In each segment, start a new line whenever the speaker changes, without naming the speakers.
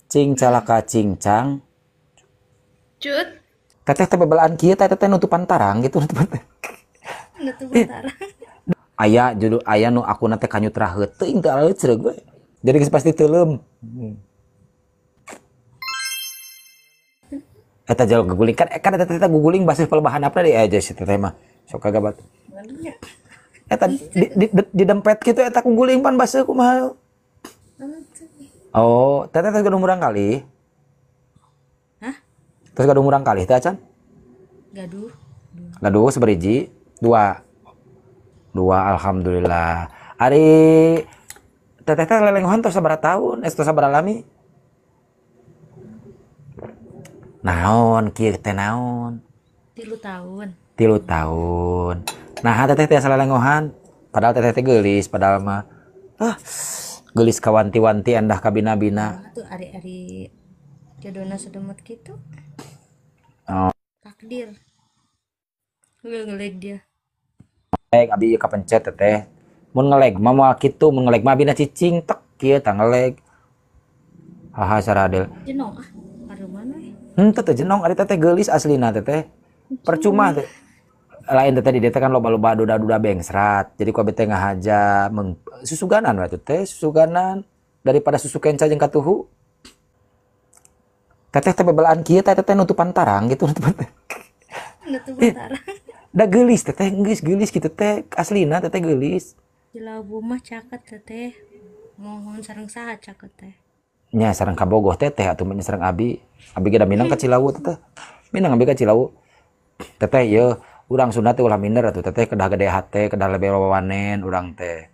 Cing calaka cincang.
Cut.
Teteh teh bebelaan kieu teh teteh nutupan tarang gitu nutupan.
Nutupan tarang.
Aya judul aya nu akuna teh kanyut raheut teuing teu aleut ceureuh we. Jadi geus pasti teuleum. Eta jauh guguling kan kan eta teteh guguling baseuh pelebahan apa deui aja si teteh mah. Sok kagabat. Eta di dempet kitu eta guguling pan baseuh kumaha. Oh, teteh teh gaduh murang kali.
Hah?
Terus gaduh murang kali teh acan?
Gaduh.
Gaduh seberiji, dua. Dua alhamdulillah. Ari teteh teh lelengohan tos sabaraha tahun, tos sabaraha lami? Naon kieu teh naon?
3 tahun.
3 tahun. Nah, teteh teh asa lelengohan, padahal teteh teh geulis padahal mah. Ah, geulis kawanti-wanti endah kabina-bina.
Nah, tuh ari-ari jadona sedemot kitu.
Oh.
Takdir. Ngeleg dia.
Baik, abi ieu kapencet teteh. Mun ngeleg mah moal kitu, mun ngeleg mah abina cicing tek kieu tah ngeleg. Haha saradel.
Jenong ah, paruman we.
Henteu teh jenong ari teteh geulis aslina teteh. Percuma teh. Lain teteh di dieu teh kan loba-loba duda-duda bengsrat. Jadi ku abi teh ngahaja susuganan we atuh teh, susuganan daripada susu kenca jeung katuhu. Teteh teh bebelaan kieu teh teteh nutupan tarang gitu nutupan teh.
Nutupan tarang.
Da geulis teteh geus geulis kitu teh aslina teteh geulis.
Cilawu mah caket teteh. Mohon sareng saha caket teh.
Nya sareng kabogoh teteh atuh mah sareng abi. Abi ge da minang ka Cilawu teteh. Minang abi ka Cilawu. Teteh ieu urang Sunda teh ulah minder atuh teteh kedah gede hate, kedah lebe wawanen urang teh.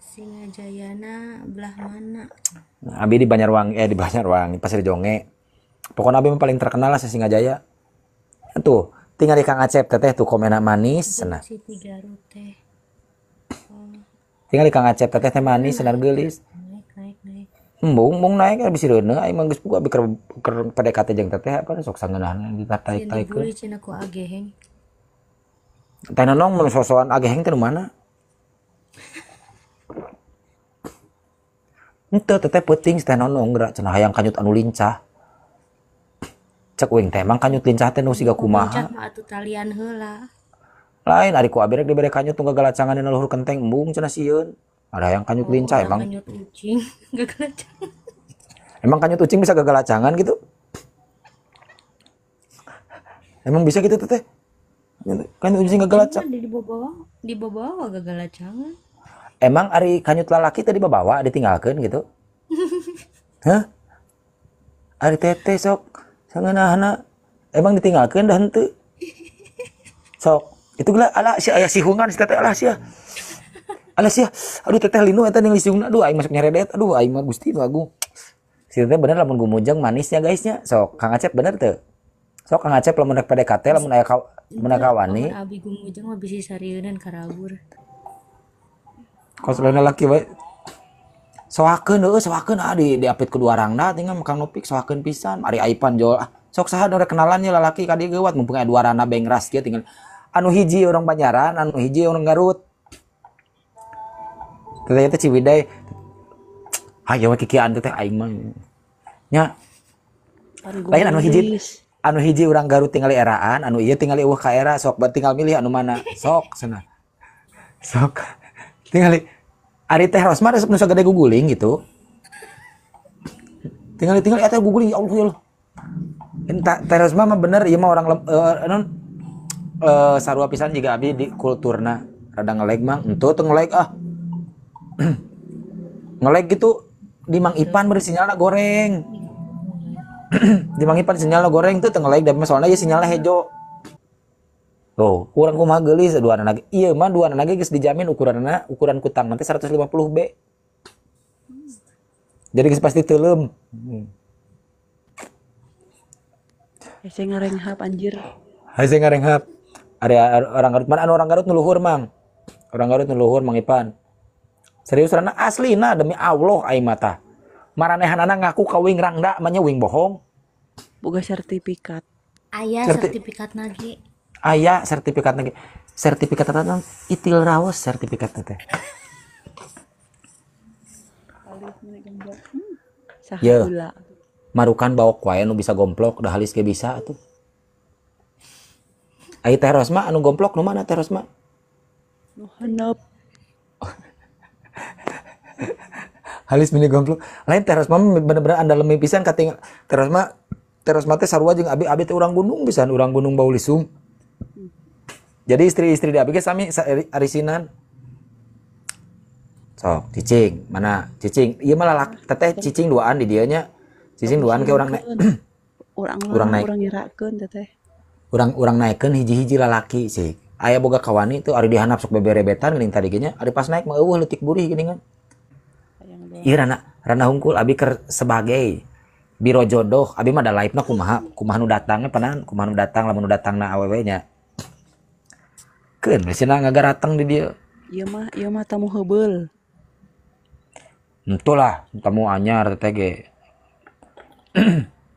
Singajayana belah mana?
Nah, abi di Banjarwangi, di Banjarwangi, Pasir Jonge. Pokoknya abi mah paling terkenal lah Singajaya. Tuh, tinggal di Kang Acep teteh tuh komena manis cenah.
Siti Garut teh. Oh.
Tinggal di Kang Acep teteh teh manis cenah geulis.
Naik, naik, naik.
Embung, embung naik abi sireuneu aing mah geus buka abi keur PDKT jeung teteh apa sok sangeunahna ditaik-taikeun.
Sieun dibully cenah ku ageheng.
Teh nonong mun sosokan ageheng teh nu mana? Henteu teteh peuting teh nonong geura cenah hayang kanyut anu lincah. Cek uing teh emang kanyut lincah teh nu siga kumaha?
Lincah mah atuh talian heula.
Lain ari ku abi rek dibere kanyut nu gagalacangan dina luhur kenteng embung cenah sieun. Ada yang kanyut
Oh,
lincah
orang
emang.
Kanyut ucing gagalacangan.
Emang kanyut ucing bisa gagalacangan gitu? Emang bisa gitu teteh? Kanyut ucing gagalacangan.
Emang dibawa-bawa gagalacangan.
Emang ari kanyut lalaki teh dibawa ditinggalkeun gitu? Hah? Ari teteh sok sangeunahna emang ditinggalkeun dah henteu? Sok, itu geula ala si aya sihungan si teteh alah sia. Alah sia, aduh teteh linu eta ningali sihungna, aduh aing masuk nyeredet, aduh aing mah Gusti nu agung. Si teteh bener lamun gumujeng manisnya guysnya. Sok, Kang Acep bener teu? Sok Kang Acep lamun rek PDKT lamun aya lamun aya kawani.
Lamun abi gumujeng mah bisi sarieunan karabur.
Kos lain laki we. Soakeun heueuh, soakeun ah diapit ku dua rangna tinggal Kang Nopik soakeun pisan. Ari Aipan jol ah. Sok saha nu rek kenalan nya lalaki ka dieu geuwat mumpung aya dua rana bengras kieu tinggal. Anu hiji orang Banjaran, anu hiji orang Garut. Teteh teh Ciwidey. Hayo we kikian teteh aing mah. Nya. Lain anu hiji, anu hiji urang Garut tingali eraan, anu ieu tingali eueuh ka era, sok tinggal milih anu mana. Sok cenah. Sok. Tingali ari teh Rosma resep nu sagede guguling gitu. Tingali eta guguling ya Allah ya Allah. Entah teh Rosma mah bener ieu mah orang non sarua pisan jiga abi di kulturna rada ngeleg mah henteu teu ngeleg ah. Ngeleg gitu di Mang Ipan beri sinyalna goreng. Di Mang Ipan sinyalna goreng tuh teu ngeleg da mah soalna ieu sinyalna hejo. Tuh, kurang kumaha geulis dua anak. Ieu mah dua anak geus dijamin ukuranna, ukuran kutang nanti 150 B. Jadi geus pasti teuleum.
Hese ngarenghap anjir.
Hese ngarenghap. Ada orang Garut mana anu orang Garut nu luhur Mang. Orang Garut nu luhur Mang Ipan. Serius rana aslina demi Allah aing mata. Maranehanana ngaku ka wing rangda mah nya wing bohong.
Boga sertifikat.
Aya sertifikat nage.
Aya sertifikat nage. Sertifikat eta itil raos sertifikat teh.
Saha
Yeuh.
heula.
Marukan baok wae nu bisa gomplok da halis ge bisa atuh. Ai Teh Rosma anu gomplok nu mana Teh Rosma?
Nu handap.
Halis mini gomplok. Lain Teh Rosma bener-bener andalemi pisan kating Teh Rosma. Teh Rosma teh sarua jeung abi, abi teh urang gunung pisan, urang gunung Baulisung. Jadi istri-istri di abi ge sami arisinan. Sok, cicing, mana? Cicing. Ieu mah lalaki teteh cicing duaan di dieu nya. Cicing duaan ke urang naik.
Urang
Urang naik.
Urang ngirakeun teteh.
Urang naikeun hiji-hiji lalaki sih. Aya boga kawani tuh ari dihandap sok beberebetan geuning tadi ge nya. Ari pas naik mah eueuh leutik burih geuningan. Ieu rana hungkul abi keur sebagai biro jodoh, abi mah da live-na kumaha, kumaha nu datangna panan, kumaha nu datang lamun nu datangna awewe nya. Keun we cenah ngagarateng di dieu.
Ieu mah tamu heubeul.
Entu lah, tamu anyar teteh ge.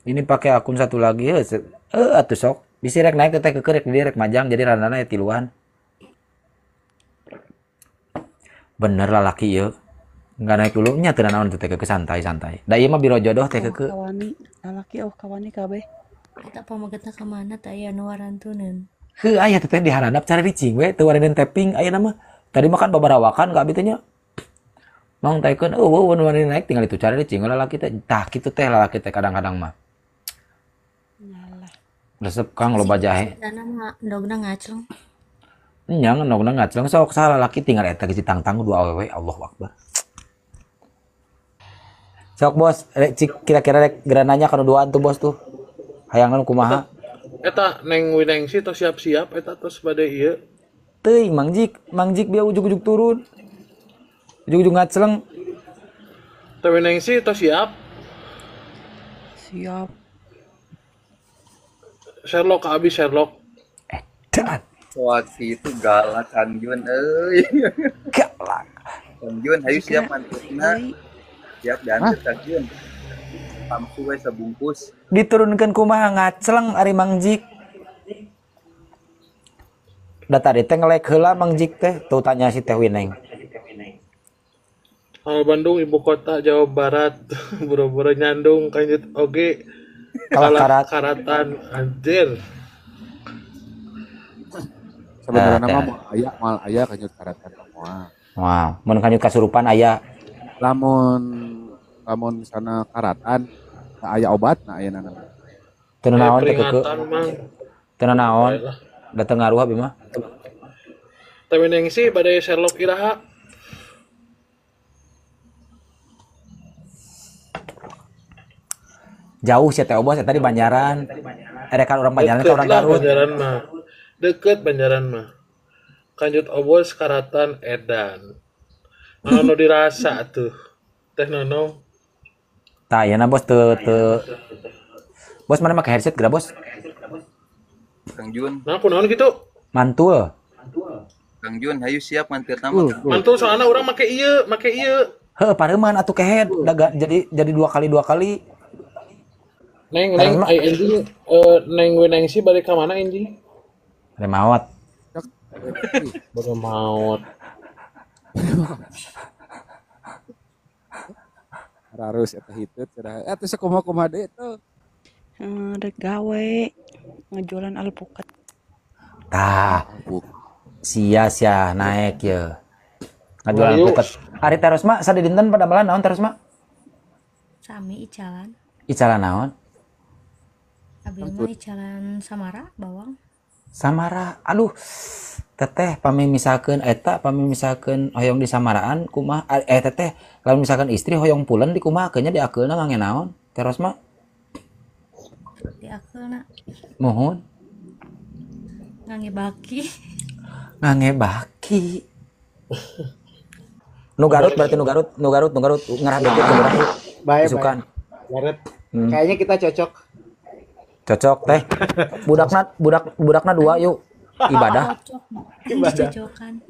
Ini pakai akun satu lagi atuh sok. Bisi rek naik teteh keker rek di rek majang jadi randana ya tiluan. Bener lah laki ieu. Nggak naik dulu nya teu naon teh ke santai-santai. Da ieu mah biro jodoh teh ke.
Kawani, lalaki oh kawani kabeh.
Eta pamagetna ka mana teh aya nu warantuneun.
Heuh aya teh diharandap cara ricing we teu wareun tapping ayeuna mah. Tadi mah kan babarawakan ka abi teh nya. Mang taikeun eueuh nu wareun naik tinggal itu cara ricing lalaki teh. Tah kitu teh lalaki teh kadang-kadang mah.
Ngalah.
Resep Kang loba jahe.
Dana mah endogna ngacleng.
Nya endogna ngacleng sok salah lalaki tinggal eta geus ditangtang dua awewe Allahu Akbar. Sok bos, kira-kira rek gerananya kanu duaan tuh bos tuh. Hayangna nu kumaha?
Eta Neng Winengsi tos siap-siap eta tos bade ieu.
Teuing Mang Jik bieu ujug-ujug turun. Ujug-ujug ngacleng.
Teh Winengsi tos siap.
Siap.
Sherlock ka abi Sherlock.
Edan.
Waktu itu galak Kang Jun euy.
Galak.
Kang Jun hayu siap mantepna. Siap diantar Kang Jun. Tamsu we sabungkus.
Diturunkeun kumaha ngacleng ari Mang Jik. Da tadi teh ngelek heula Mang Jik teh, tuh tanya si Teh Wineng.
Oh, Bandung ibu kota Jawa Barat, boro-boro nyandung kanjut oge.
Kalah
karatan anjir.
Sebenarnya mah aya moal aya kanjut karatan moal.
Wah, mun kanjut kasurupan aya.
Lamun misalna karatan aya obat na aya nana.
Teu naon teh keukeuh. Teu naon. Da teu ngaruh abi mah.
Teh Winengsi bade Sherlock iraha.
Jauh sih teh Obos eta di Banjaran. Erekan urang Banjaran ka urang Garut.
Banjaran mah. Deket Banjaran mah. Kanjut Obos karatan edan. Anu dirasa tuh. Teh Nono.
Tah ayeuna bos teu Bos mana make headset geura bos?
Kang Jun.
Nah, kunaon kitu?
Mantul.
Kang Jun, hayu siap mantir nama.
Mantul soalna urang make ieu, make ieu.
Heuh, pareuman atuh kehead. Jadi dua kali.
Neng ai anjing Neng Winengsi balik ka mana anjing?
Bade maot.
Bade maot.
Harus eta hitut cenah. Eta sakumaha-kumaha deui teu.
Rek gawe ngejualan alpukat.
Tah. Sia-sia naik ye. Ngajualan alpukat. Ari Teros mah sadidinten padamelan naon Teros mah?
Sami icalan.
Icalan naon?
Abi mah icalan samara bawang.
Samara. Aduh. Teteh pami misalkeun eta pami misalkeun hoyong di samaraan kumaha teteh lamun misalkan istri hoyong pulen di kumaha keun nya diakeulna ngange naon Teros mah?
Diakeulna.
Muhun.
Ngange baki.
Ngange baki. Nu Garut berarti nu Garut ngarah deket ke Garut.
Baik,
Isukan.
Garut. Kayaknya kita cocok.
Cocok teh. Budakna dua yuk. Ibadah.
Dicocokan.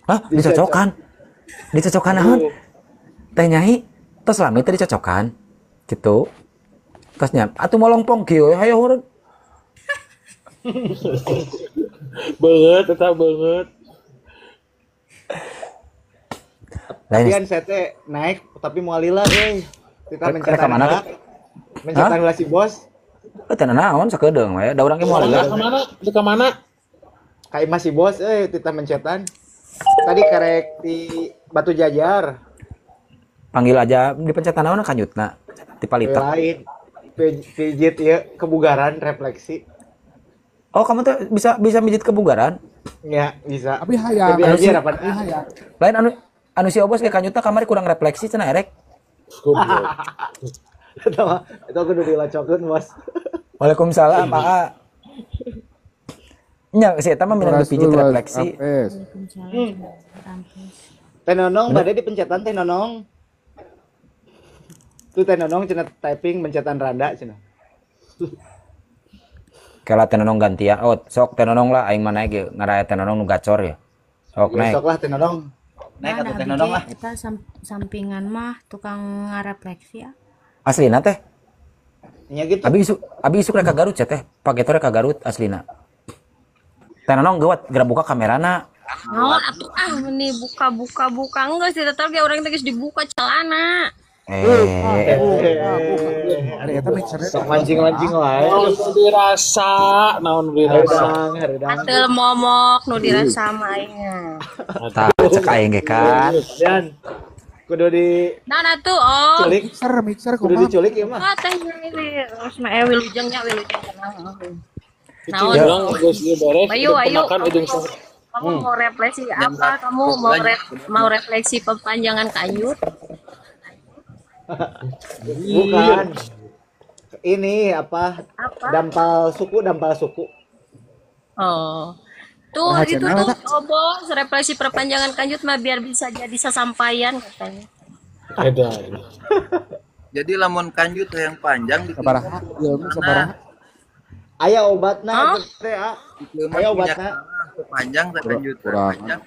Hah, dicocokan. Dicocokan naon? Teh Nyai tos lami teh dicocokan. Gitu. Tos nya atuh molongpong kieu hayo hurun.
Banget eta banget.
Tapi kan saya teh naik tapi moal lila euy. Kita mencetan mana? Mencetan heula si bos.
Teu naon sakedeung we, da urang ge moal
heula. Ka mana? Di ka mana?
Ka imah si bos euy titah mencetan. Tadi karek di Batu Jajar.
Panggil aja di pencetan naon kanjutna? Ti palita.
Lain. Pijit ieu kebugaran refleksi.
Oh, kamu tuh bisa mijit kebugaran?
Ya, bisa.
Tapi hayang.
Lain anu si Obos ge kanjutna kamari kurang refleksi cenah erek.
Goblok.
Itu aku udah dilacokeun, Bos.
Waalaikumsalam, Pak A. Nya si eta mah minang dipijit refleksi.
Teh Nonong bade dipencetan Teh Nonong. Tuh Teh Nonong cenah typing mencetan randa cenah.
Kela Teh Nonong gantian. Oh, sok Teh Nonong lah aing mah naik ge ngaraya Teh Nonong nu gacor ya. Sok naik.
Sok lah Teh Nonong.
Naik atuh Teh Nonong lah.
Eta sampingan mah tukang ngarefleksi ya.
Aslina teh.
Nya gitu.
Abi isuk rek ka Garut ya teh. Pageto rek ka Garut aslina. Teh Nonong geuwat geura buka kamerana.
Naon atuh ah meni buka-buka buka enggeus di tetep ge urang teh geus dibuka celana.
Sok mancing-mancing wae.
Naon dirasa, naon dirasa.
Ateul momok nu dirasa mah aing.
Tah cek aing ge kan.
Dan kudu di
Nah atuh oh.
Culik.
Mixer
kudu diculik ieu mah.
Ah teh terus mah wilujeng nya wilujeng tenang.
Naon geus ieu beres.
Ayo ayo. Kamu mau refleksi apa? Kamu mau refleksi perpanjangan kanjut?
Bukan. Ini apa? Dampal suku.
Oh. Tuh nah, itu tuh obos refleksi perpanjangan kanjut mah biar bisa jadi sasampaian katanya.
Edan.
Jadi lamun kanjut yang panjang di
sabaraha? Sabaraha?
Aya obatna teh, aya obatna
panjang teh kanjut panjang.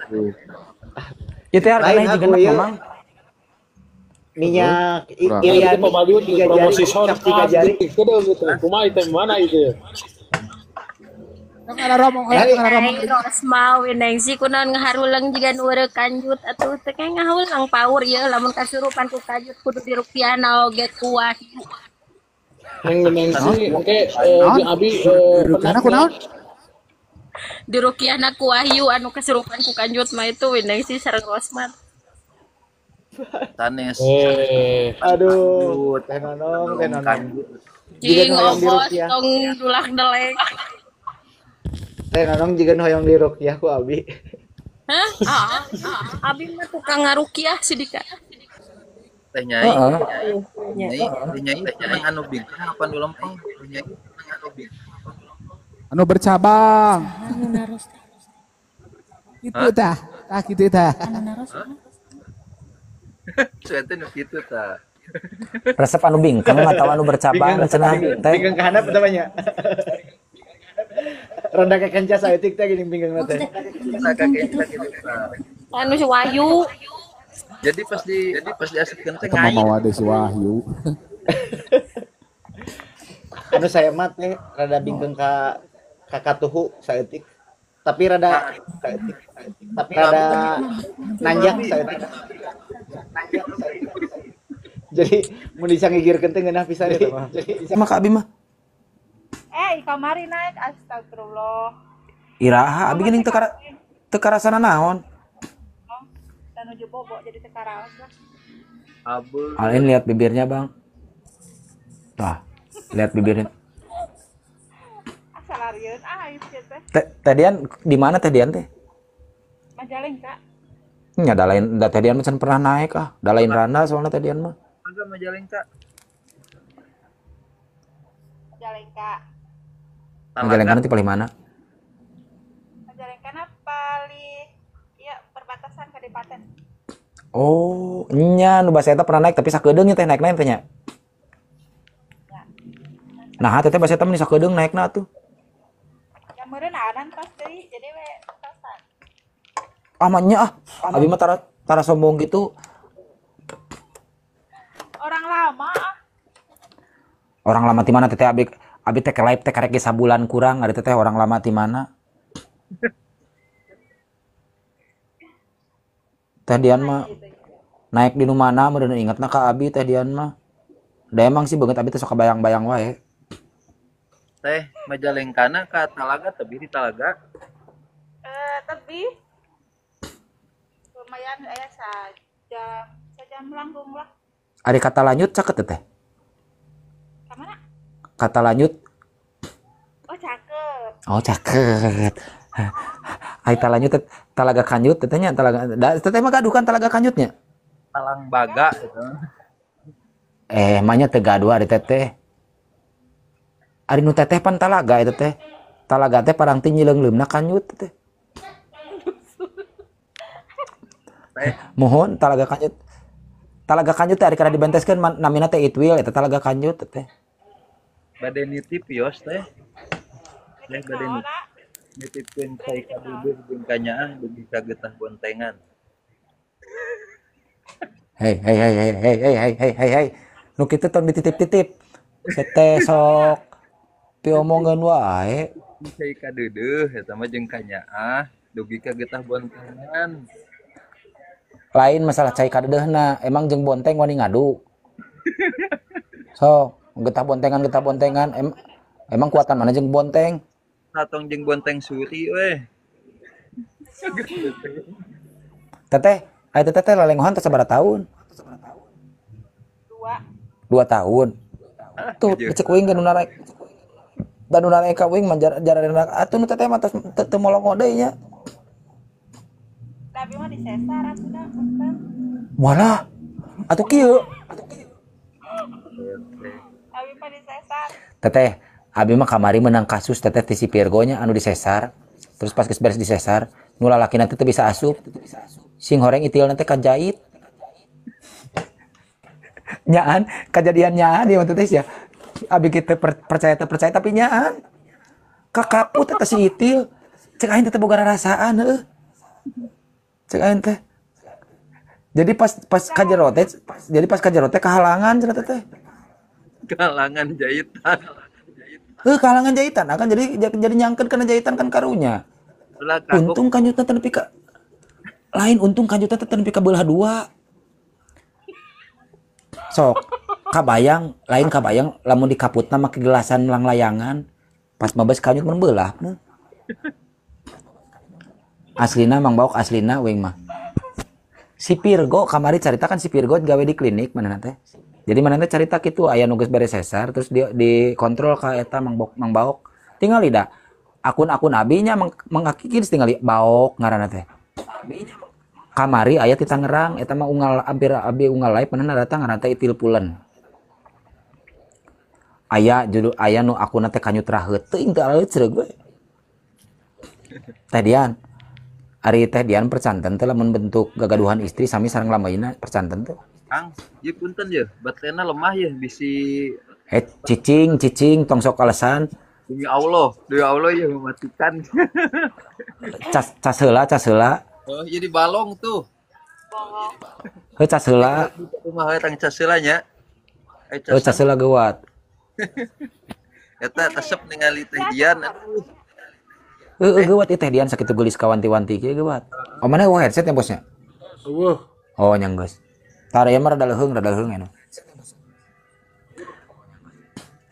Ieu teh hargana hiji genep memang.
Minyak Irian
tiga jari, cap 3 jari. Kumaha itu mana itu?
Rosma Winengsi kunaon ngaharulang jiga nu eureuk kanjut atuh teh ngahulang paur ieu lamun kasurupan ku kanjut kudu dirupiahna oge ku wahyu.
Neng Winengsi engke jeung abi
rupiahna kunaon?
Dirupiahna ku wahyu anu kasurupan ku kanjut mah itu Winengsi sareng Rosma.
Tanes.
Aduh, Teh Nonong, Teh Nonong.
Cing obos tong dulak delek.
Teh Nonong jiga nu hoyong diruqyah ku abi.
Hah? Abi mah tukang ngaruqyah si Dika.
Teh Nyai. Teh Nyai anu bingkang apa nu lempeng? Teh Nyai anu bingkang.
Anu bercabang.
Anu naros.
Itu tah, tah kitu tah.
Anu naros.
Suete nu kitu tah.
Resep anu bingkeng atau anu bercabang cenah teh.
Bingkeng ka handap eta mah nya. Ronda kekenca saeutik teh geuning bingkeng teh.
Anu si Wahyu.
Jadi pas diasupkeun teh ngai.
Mawa deui si Wahyu.
Anu saya mah teh rada bingkeng ka katuhu saeutik. Tapi rada saeutik. Tapi rada nanjak saeutik. Jadi mun bisa ngigirkeun teh ngeunah pisan eta mah.
Jadi mah ka abi mah.
Kamari naik astagfirullah.
Iraha abi geuning teu karasana naon.
Oh, dan nuju bobo jadi teu karaos lah.
Alin lihat bibirnya, Bang. Tah, lihat bibirnya.
Asal arieun ah ieu teh.
Teh Dian di mana Teh Dian teh?
Majalengka.
Nya da lain da Teh Dian mah can pernah naik ah. Da lain randa soalna Teh Dian mah.
Mangga Majalengka.
Majalengka.
Majalengka nanti paling mana?
Majalengka na paling ya perbatasan Kadipaten.
Oh, nya nu basa eta pernah naik tapi sakedeung nya teh naik-naik teh nya.
Ya.
Nah, teh basa eta mah sakedeung naikna atuh.
Ya meureun aran tos deui jadi we tosan.
Ah mah nya ah, abi mah tara sombong gitu.
Orang lama ah.
Orang lama ti mana teteh abi abi teh live teh karek ge sabulan kurang ari teteh orang lama ti mana? Teh Dian mah naik di nu mana meureun ingetna ka abi Teh Dian mah. Da emang sih beungeut abi teh sok kabayang-bayang wae.
Teh Majalengkana ka Talaga tebih di Talaga.
Tebih. Lumayan aya sajam langkung lah.
Ari kata lanjut caket teh.
Ka mana?
Kata lanjut.
Oh, caket.
Oh, caket. Ari lanjut Talaga Kanjut teh nya Talaga. Teteh mah gaduh kan Talaga Kanjutnya.
Talang Baga gitu.
Manya teu gaduh ari teteh. Ari nu teteh pan Talaga eta teh. Talaga teh parang ti nyileungleumna kanjut teh. Mohon Talaga Kanjut. Talaga Kanjut teh ari kana dibenteskeun namina teh Itwil eta Talaga Kanjut teh.
Bade nitip yos teh. Teh bade nitipkeun cai kaduduh jeung kanyaah dugi ka getah bontengan.
Hei hei hei hei hei hei hei hei hei hei. Nu kitu tong dititip-titip. Teteh sok piomongeun wae.
Cai kadeudeuh eta mah jeung kanyaah dugi ka getah bontengan.
Lain masalah cai kadeudeuna, emang jeung bonteng wani ngadu. Sok getah bontengan emang kuatan mana jeung bonteng?
Satong jeung bonteng suri we.
Teteh, aya teteh teh lalengohan teh sabaraha tahun? 2. 2 tahun. Tuh cek uing ge nu narek. Da nu narek ka uing mah jararena atuh nu teteh mah tos teu molongo deui nya.
Tapi mah di sesar atuh da punten.
Walah. Atuh kieu.
Abi mah di sesar.
Teteh, abi mah kamari menang kasus teteh ti si Virgo nya anu di sesar. Terus pas geus beres di sesar, nu lalakina teh teu bisa asup. Sing horeng itilna teh kajait. Nyaan, kejadian nyaan ieu mah teteh sia. Abi kitu percaya teu percaya tapi nyaan. Kakaput eta si itil. Cek aing teh boga rarasaan heueuh. Cek aing teh. Jadi pas ka jero teh, jadi pas ka jero teh kahalangan cenah teteh.
Kahalangan jahitan.
Heuh, kahalangan jahitan akan jadi nyangkeun kana jahitan kan karunya. Untung kanjutna teh nepi ka lain untung kanjutna teh nepi ka beulah dua. Sok kabayang, lain kabayang lamun dikaputna make gelasan langlayangan pas mabes kanjut mun beulah. Aslina Mang Baok aslina uing mah. Si Virgo kamari carita kan si Virgo gawe di klinik manehna teh. Jadi manehna teh carita kitu aya nu geus beres sesar terus dia dikontrol ka eta Mang Baok, Mang Baok. Tingali da akun-akun abi nya mengakikir tingali Baok ngaranna teh. Kamari aya ti Tangerang eta mah unggal hampir abi unggal live manehna datang ngaranna teh Itil Pulen. Aya judul aya nu akunna teh Kanyut Raheut teuing teu aleut cereug we. Teh Dian. Ari Teh Dian percanten teh lamun bentuk gagaduhan istri sami sareng lamaina percanten teh.
Kang, ieu punten ye, baterena lemah ye bisi
cicing cicing tong sok alasan.
Demi Allah ye mematikan.
Cas cas heula, cas heula.
Oh, jadi balong tuh.
Heuh cas heula.
Kumaha tang cas heula nya?
Heuh cas heula geuwat.
Eta resep ningali Teh Dian.
Heuh geuwat ieu Teh Dian sakitu geulis kawanti-wanti kieu geuwat. Oh mana eueuh headset ya bosnya?
Eueuh.
Oh nya geus. Tah ieu mah rada leuheung anu.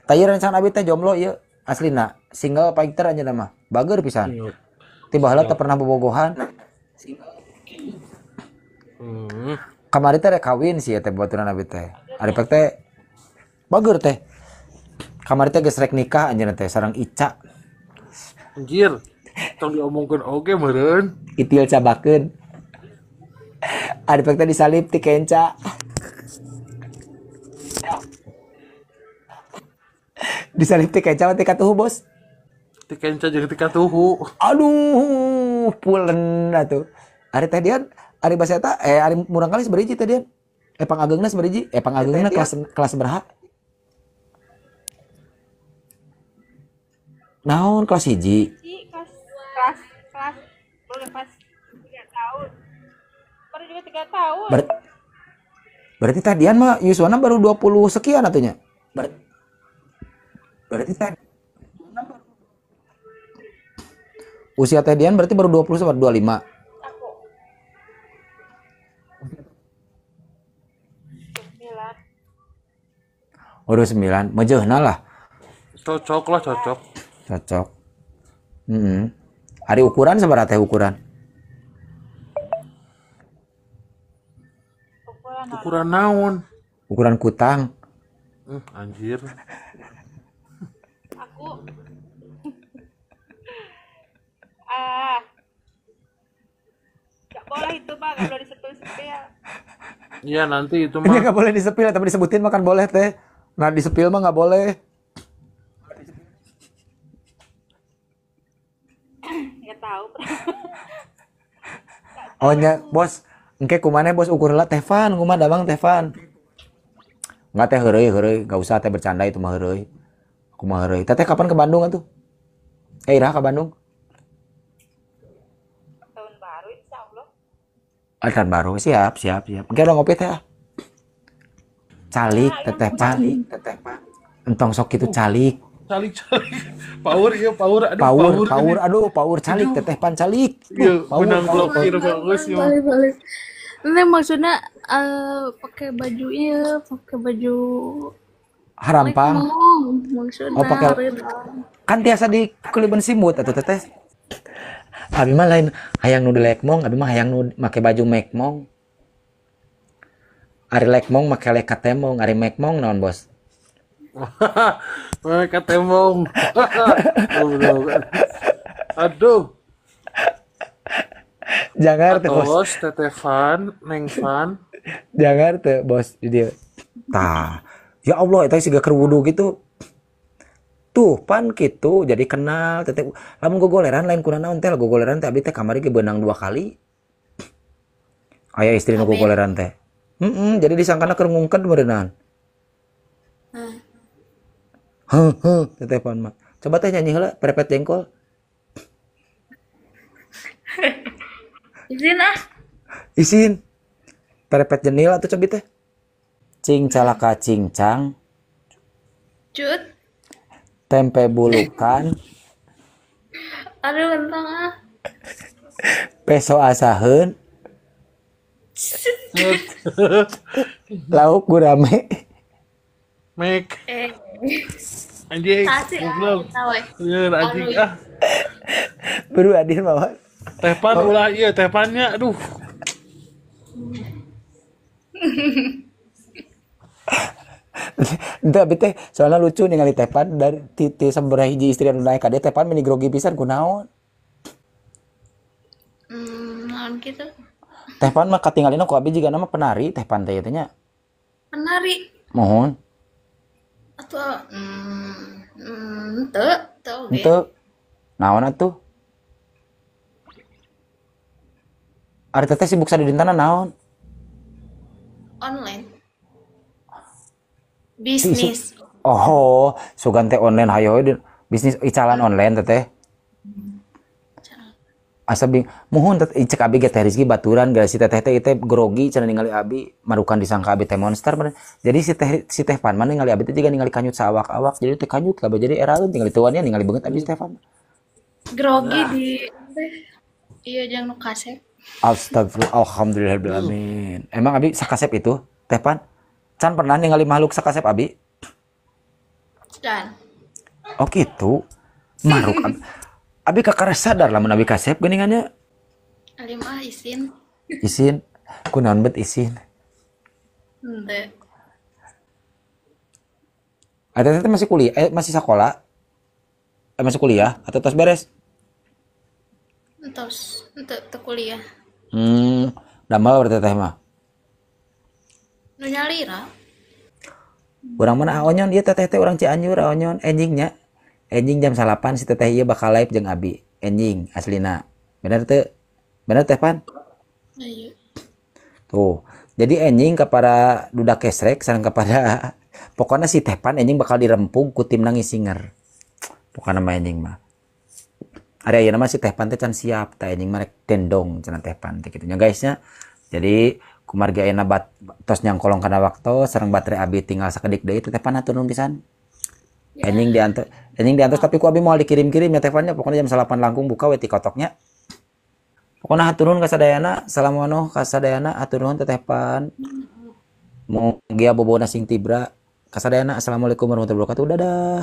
Tah ieu rencana abi teh jomblo ieu aslina single fighter anjeunna mah. Bager pisan. Ti baheula teu pernah bobogohan. Kamari teh rek kawin sih teh baturan abi teh. Ari pek teh bager teh. Kamari teh geus rek nikah anjeunna teh sareng Ica.
Anjir. Tong diomongkeun oge meureun.
Itil cabakeun. Ari pek teh disalip ti kenca. Disalip ti kenca mah ti katuhu, Bos.
Ti kenca jeung ti katuhu.
Aduh, pulen atuh. Ari Teh Dian, ari basa eta ari murang kali sabariji Teh Dian. Pangageungna sabariji, pangageungna kelas sabaraha? Naon kelas 1?
Kelas boleh pas 3 tahun. Baru juga 3 tahun.
Berarti Teh Dian mah yuswana baru 20 sekian atunya. Berarti Teh usia Teh Dian berarti baru 20 sampai 25.
Aku. 9.
Oh, 29. Mejeuhna lah.
Cocok lah, cocok.
Cocok. Heeh. Ari ukuran sabaraha teh ukuran?
Ukuran naon?
Ukuran kutang.
Anjir.
Aku gak boleh itu, Pak, gak boleh disepil-sepil.
Iya, nanti itu
Ini
mah.
gak boleh disepil, tapi disebutin mah kan boleh teh. Nah, disepil mah gak boleh.
Nggak tahu.
Oh nya, bos. Engke kumaha bos ukur lah Tevan, kumaha damang Tevan. Enggak teh heureuy heureuy, enggak usah teh bercanda itu mah heureuy. Kumaha heureuy. Teteh kapan ke Bandung atuh? Iraha ke Bandung?
Tahun baru insya Allah.
Ah, tahun baru. Siap, siap, siap. Engke udah ngopi teh ah. Calik teteh pan. Entong sok kitu calik.
Calik calik. Power iya power. Aduh
Power,
power.
power, aduh power calik teteh pan calik.
Iya,
Power,
benang
power,
blokir
power.
bagus ya.
Balik balik. Ini maksudnya pakai baju iya, pakai baju
Harampang.
lekmong maksudnya.
Oh, pakai kan tiasa di kuliban simut atau teteh. Abi mah lain hayang nu di lekmong, abi mah hayang nu make baju mekmong. Ari lekmong make lek katemong, ari mekmong naon bos?
Mereka tembong. Aduh.
Jangan teh bos.
Atos, Teteh Van, Neng Van.
Jangan teh bos di dia. Tah. Ya Allah eta siga keur wudu gitu. Tuh pan kitu jadi kenal teteh. Lamun gogoleran lain kuna naon teh gogoleran teh abi teh kamari ge beunang 2 kali. Aya istri nu gogoleran teh. Heeh, jadi disangkana keur ngungked meureunaan. Heuh, heuh, teteh pan mah. Coba teh nyanyi heula prepet jengkol.
Izin ah.
Isin. Prepet jenil atuh cobi teh. Cing calaka cincang,
Cut.
tempe bulukan,
Aduh kentang ah.
peso asaheun, lauk gurame.
Mek. Anjing.
Kasih ah,
Goblok.
kita weh.
Iya, anjing ah.
Baru adil mawar.
Tepan ulah iya tepannya aduh.
Ente abi teh soalnya lucu ningali Tepan dari ti sabaraha hiji istri anu naik ka dieu Tepan meni grogi pisan kunaon.
Naon kitu?
Tepan mah katingalina ku abi jiga nama penari Tepan teh ieu teh nya.
Penari.
Mohon.
Atau teu, teu oge.
Henteu. Naon atuh? Ari teteh sibuk sadidintana naon?
Online. Bisnis.
Oh, sugan teh online hayo bisnis icalan online teteh. Asa bing muhun teteh cek abi ge teh Rizky baturan gara si teteh teh teh grogi cenah ningali abi marukan disangka abi teh monster. Jadi si teh pan mah ningali abi teh jiga ningali kanyut saawak-awak jadi teh kanyut kabeh jadi eraeun ningali teuannya ningali beungeut abi si teh pan.
Grogi di iya jangan nu kasep.
Astagfirullah, alhamdulillahirabbil alamin. Emang abi sakasep itu teh pan? Can pernah ningali makhluk sakasep abi?
Can.
Oh gitu. Maruk abi. Abi kakara sadar lamun abi kasep geuningannya.
Alim ah isin.
Isin. Kunaon bet isin?
Henteu.
Eta teh masih kuliah, masih sekolah? Masih kuliah atau tos beres?
Entos, henteu teu kuliah.
Damel berarti teh mah.
Nu nyalira.
Urang mana aonyon ieu teteh teh urang Cianjur aonyon enjingnya. Enjing jam 8 si teteh ieu bakal live jeung abi. Enjing aslina. Bener teu? Bener teh pan?
Ayo.
Tuh. Jadi enjing kepada dudak kesrek sareng kepada pokoknya si teh pan enjing bakal dirempug ku tim nangisinger. Pokokna mah enjing mah. Ari ayeuna mah si teh pan teh can siap tah enjing mah rek dendong cenah teh pan teh kitu nya guys nya. Jadi kumargi ayeuna tos nyangkolong kana waktu sareng baterai abi tinggal sakedik deui teh pan hatur nuhun pisan.
Ya.
Enjing diantos tapi ku abi moal dikirim-kirim ya teh pan nya pokoknya jam 8 langkung buka we ti kotoknya. Pokoknya hatur nuhun ka sadayana, salam wanoh ka sadayana, hatur nuhun teteh pan. Mugia bobona sing tibra. Kasadayana, assalamualaikum warahmatullahi wabarakatuh. Dadah.